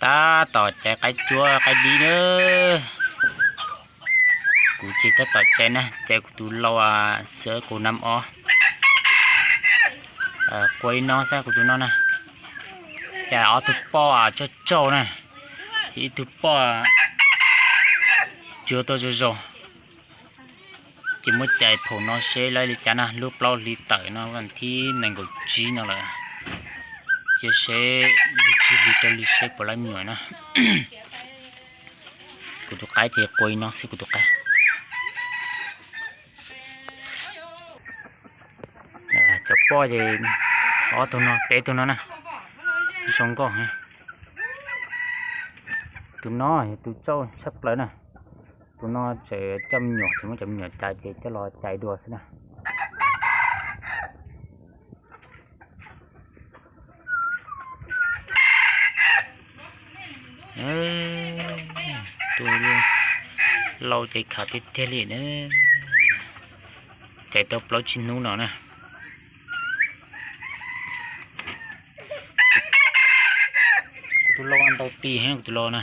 Tab tom cais qaib cuab qaib dib na. Kuv ces tab tom cais na, cais kuv tus lau xwb, kuv nam ob qua ib no xwb, kuv tus no na. Cais ob tug poj tsauj tsauj na, ib tug poj cuab tau zoo zoo. Ces muab cais phaum no seb lawv li cas na, lub plaub hlis tawm no vas thib nees nkaum tsib no lawm. Cia seb lub tsib hlis rau li seb puas lawv me nyuam na. Kuv tus qaib ces qua ib no xwb, kuv tus qaib. Cov poj ces ob tug no, peb tug no na, zoo nkauj. Tus no yog tus tsauj tshaj plaws na. Tus no tseem coj me nyuam, tseem muab cov me nyuam cais ces coj los cais dua xwb na. Tus lau ces khav tiag tiag li na. Cais tau plaub tsib hnub no na. Kuv tus lau ntau ti heev, kuv tus lau na.